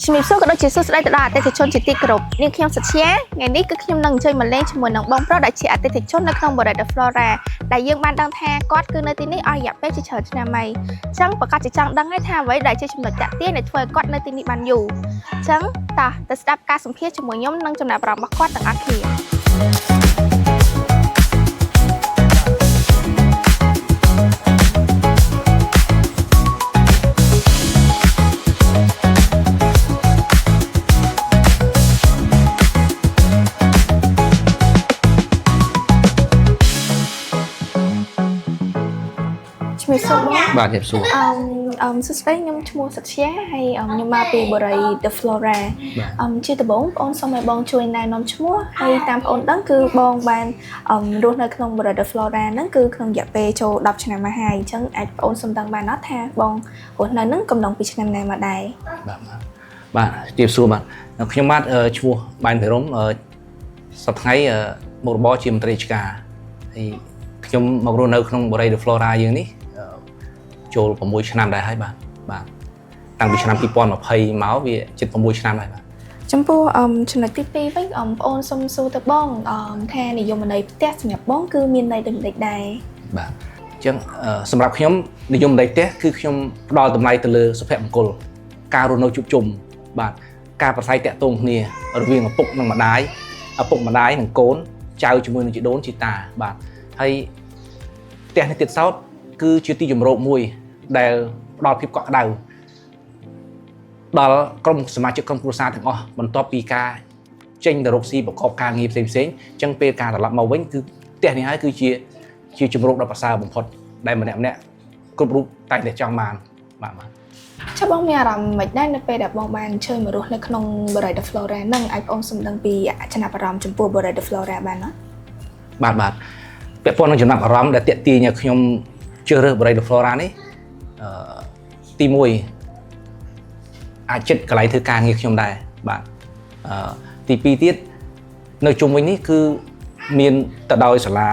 ជំរាបសួរក៏ដូចជាសួស្តីទៅដល់អតិថិជនជាទីគោរពនាងខ្ញុំសត្យាថ្ងៃនេះគឺខ្ញុំនឹងអញ្ជើញមកលេងជាមួយនឹងបងប្រុសដែលជាអតិថិជននៅក្នុង Borei The Flora ដែលយើងបានដឹងថាគាត់គឺនៅទីនេះអស់រយៈពេលជាច្រើនឆ្នាំហើយអញ្ចឹងប្រកាសជាចង់ដឹងហើយថាអ្វីដែលជាចំណុចតាក់ទាញដែលធ្វើឲ្យគាត់នៅទីនេះបានយូរអញ្ចឹងតោះទៅស្ដាប់ការសម្ភាសន៍ជាមួយខ្ញុំនិងចំណាប់អារម្មណ៍របស់គាត់ទាំងអស់គ្នា ជំរាបសួរបង បាទជំរាបសួរ អឺអឺសួស្តីខ្ញុំឈ្មោះសត្យាហើយខ្ញុំមកពី Borei The Flora បាទ ជាដំបូងបងសូមឲ្យបងជួយណែនាំឈ្មោះហើយតាមបងដឹងគឺបងបានរស់នៅក្នុង Borei The Flora ហ្នឹងគឺក្នុងរយៈពេលចូល10ឆ្នាំមកហើយអញ្ចឹងអាចបងសូមដឹងបានអត់ថាបងរស់នៅហ្នឹងកំឡុងពីឆ្នាំណាមកដែរ បាទបាទបាទជំរាបសួរបាទខ្ញុំបាទឈ្មោះបែនភិរមសប្តាហ៍ថ្ងៃមុខរបរជាមន្ត្រីរាជការហើយខ្ញុំមករស់នៅក្នុងបរិយា The Flora យើងនេះចូល6ឆ្នាំដែរហើយបាទបាទតាំងពីឆ្នាំ2020មកវាជិត6ឆ្នាំហើយបាទ ចំពោះចំណុចទី2វិញបងសូមសួរទៅបងថានិយមន័យផ្ទះសម្រាប់បងគឺមានន័យដូចម្តេចដែរ បាទអញ្ចឹងសម្រាប់ខ្ញុំនិយមន័យផ្ទះគឺខ្ញុំផ្ដល់តម្លៃទៅលើសុភមង្គលការរស់នៅជួបជុំបាទការប្រស័យតាក់ទងគ្នារវាងឪពុកនិងម្ដាយឪពុកម្ដាយនិងកូនចៅជាមួយនឹងជីដូនជីតាបាទហើយផ្ទះនេះទៀតសោតគឺជាទីជម្រកមួយដែលផ្ដល់ភាពកក់ក្ដៅដល់ក្រុមសមាជិកក្រុមគ្រួសារទាំងអស់បន្ទាប់ពីការចេញទៅរកស៊ីប្រកបការងារផ្សេងៗអញ្ចឹងពេលការត្រឡប់មកវិញគឺផ្ទះនេះហើយគឺជាជាជម្រកដ៏ប្រសើរបំផុតដែលម្នាក់ៗគ្រប់រូបតែងតែចង់បានបាទបាទ ចុះបងមានអារម្មណ៍មិនដែរនៅពេលដែលបងបានអញ្ជើញមករស់នៅក្នុង Borei The Flora ហ្នឹងអាចបងសំដឹងពីចំណាប់អារម្មណ៍ចំពោះ Borei The Flora បានអត់ បាទបាទពាក់ព័ន្ធនឹងចំណាប់អារម្មណ៍ដែលតាក់ទាញឲ្យខ្ញុំជ្រើសរើស Borei The Flora នេះអឺទី1អាចចិត្តកន្លែងធ្វើការងារខ្ញុំដែរបាទអឺទី2ទៀតនៅជុំវិញនេះគឺមានទៅដោយសាលា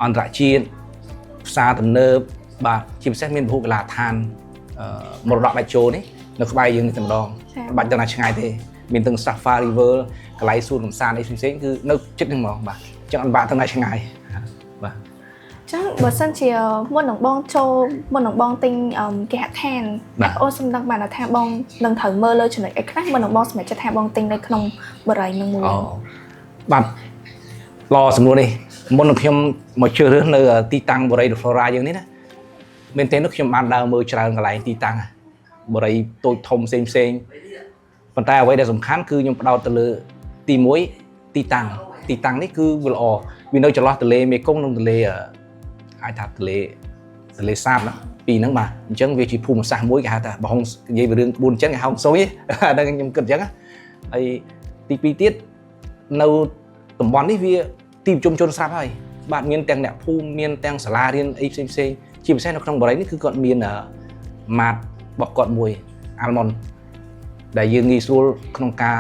អន្តរជាតិផ្សារទំនើបបាទជាពិសេសមានពហុកីឡាដ្ឋានមរតកដាច់ជោនេះនៅក្បែរយើងនេះតែម្ដង ចា៎ មិនបាច់ទៅណាឆ្ងាយទេមានទាំង Safari World កន្លែងសួនកម្សាន្តអីផ្សេងៗគឺនៅជិតហ្នឹងហ្មងបាទអញ្ចឹងអត់បាក់ទៅណាឆ្ងាយបាទ ចឹងបើសិនជាមុននឹងបងចូលមុននឹងបងទិញគេហដ្ឋាន បាទ អូនសំដឹងបានថាបងនឹងត្រូវមើលលើចំណុចអីខ្លះមុននឹងបងសម្រេចចិត្តថាបងទិញនៅក្នុងបរិយានឹងមួយ អូបាទល្អសំណួរនេះមុននឹងខ្ញុំមកជ្រើសរើសនៅទីតាំងបរិយា The Flora យើងនេះណាមែនទែននោះខ្ញុំបានដើរមើលច្រើនកន្លែងទីតាំងបរិយាតូចធំផ្សេងផ្សេងប៉ុន្តែអ្វីដែលសំខាន់គឺខ្ញុំផ្ដោតទៅលើទី1ទីតាំងទីតាំងនេះគឺវាល្អវានៅចន្លោះទន្លេមេគង្គនិងទន្លេអាចថាទន្លេសាបណាពីរហ្នឹងបាទអញ្ចឹងវាជាភូមិសាស្ត្រមួយគេហៅថាបើហុងនិយាយពីរឿងក្បួនចិនគេហៅហុងស៊ុយអាហ្នឹងខ្ញុំគិតអញ្ចឹងណាហើយទី2ទៀត នៅតំបន់នេះវាទីប្រជុំជនស្រាប់ហើយបាទមានទាំងអ្នកភូមិមានទាំងសាលារៀនអីផ្សេងផ្សេងៗជាពិសេសនៅក្នុងបរិយានេះគឺគាត់មានម៉ាតរបស់គាត់មួយអាល់ម៉ុនដែលយើងងាយស្រួលក្នុងការ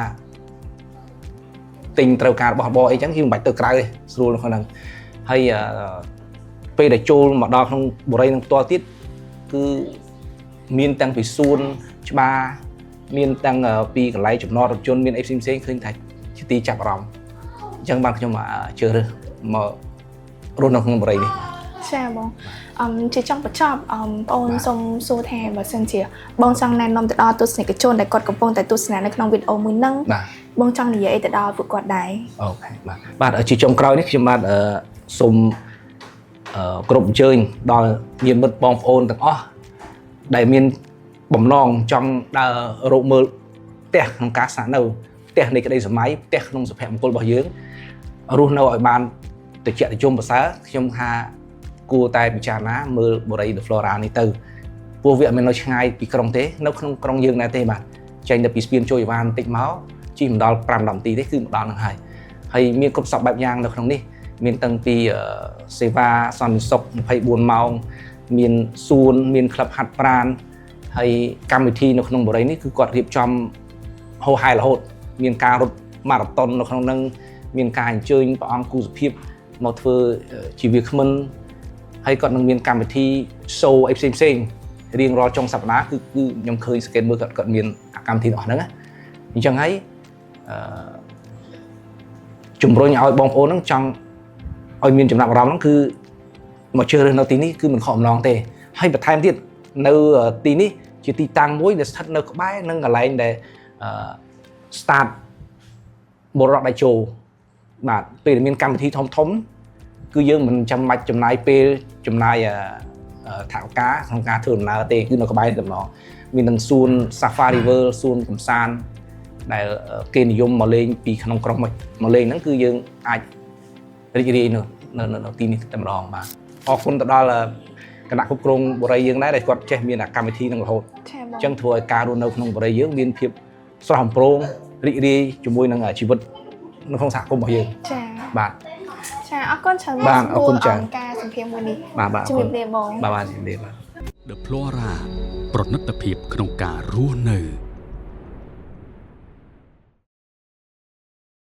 ទិញត្រូវការរបស់របរអីចឹងយើងមិនបាច់ទៅក្រៅទេស្រួលនៅក្នុងហ្នឹងហើយពេលដែលចូលមកដល់ក្នុងបរិយានឹងផ្ទាល់ទៀតគឺមានទាំងពីសួនច្បារមានទាំងពីកន្លែងចំណតរថយន្តមានអីផ្សេងផ្សេងៗឃើញថាជាទីចាប់អារម្មណ៍អញ្ចឹងបានខ្ញុំជ្រើសរើសមករស់នៅក្នុងបរិយានេះ ចាបងជាចង់បញ្ចប់បងសូមសួរថាបើសិនជាបងចង់ណែនាំទៅដល់ទស្សនិកជនដែលគាត់កំពុងតែទស្សនានៅក្នុងវីដេអូមួយហ្នឹង បាទ បងចង់និយាយអីទៅដល់ពួកគាត់ដែរ OK បាទបាទជាចុងក្រោយនេះខ្ញុំបាទសូមគ្រប់អញ្ជើញដល់ញាតិមិត្តបងប្អូនទាំងអស់ដែលមានបំណងចង់ដើររកមើលផ្ទះក្នុងការស្នាក់នៅផ្ទះនៃក្តីសម័យផ្ទះក្នុងសុភមង្គលរបស់យើងរស់នៅឲ្យបានត្រជាក់ត្រជុំប្រសើរខ្ញុំថាគួរតែពិចារណាមើលបរិយា The Flora នេះទៅព្រោះវាអត់មាននៅឆ្ងាយពីក្រុងទេនៅក្នុងក្រុងយើងដែរទេបាទចេញទៅពីស្ពានចូលយវ៉ានបន្តិចមកជិះមិនដល់5 10នាទីទេគឺមកដល់នឹងហើយហើយមានគ្រប់សពបែបយ៉ាងនៅក្នុងនេះមានតាំងពីសេវាសន្តិសុខ24ម៉ោងមានសួនមានក្លឹបហាត់ប្រាណហើយកម្មវិធីនៅក្នុងបរិយានេះគឺគាត់រៀបចំហោហែរហូតមានការរត់ម៉ារ៉ាតុននៅក្នុងហ្នឹងមានការអញ្ជើញព្រះអង្គគូសុភាពមកធ្វើជាវាគ្មិនហើយគាត់នឹងមានកម្មវិធី show អីផ្សេងផ្សេងៗរៀងរាល់ចុងសប្តាហ៍គឺខ្ញុំឃើញសង្កេតមើលគាត់មាន កម្មវិធីទាំងអស់ហ្នឹងណាអញ្ចឹងហើយអឺជំរុញឲ្យបងប្អូនហ្នឹងចង់ឲ្យមានចំណាប់អារម្មណ៍ហ្នឹងគឺមកជ្រើសរើសនៅទីនេះគឺមិនខកអំណងទេហើយបន្ថែមទៀតនៅទីនេះជាទីតាំងមួយដែលស្ថិតនៅក្បែរនឹងកន្លែងដែលអឺ start មរតកតេជោបាទពេលដែលមានកម្មវិធីធំធំគឺយើងមិនចាំបាច់ចំណាយពេលចំណាយអឺអឺថវិកាក្នុងការធ្វើដំណើរទេគឺនៅក្បែរនេះតែម្ដងមានទាំងសួន Safari World សួនកំសាន្តដែលគេនិយមមកលេងពីក្នុងក្រុងមកមកលេងហ្នឹងគឺយើងអាចរីករាយនៅនៅនៅទីនេះតែម្ដងបាទអរគុណទៅដល់គណៈគ្រប់គ្រងបុរីយើងដែរដែលគាត់ចេះមានកម្មវិធីហ្នឹងរហូត ចាបង អញ្ចឹងធ្វើឲ្យការរស់នៅក្នុងបុរីយើងមានភាពស្រស់អំព្រងរីករាយជាមួយនឹងជីវិតនៅក្នុងសហគមន៍របស់យើង ចា បាទ ចាអរគុណច្រើន បាទអរគុណច្រើន ការសម្ភាសន៍មួយនេះ បាទបាទអរ ជំ គុណ រាបលាបង បាទបាទជំរាបបាទ The Flora ប្រណិតភាពក្នុងការរស់នៅ។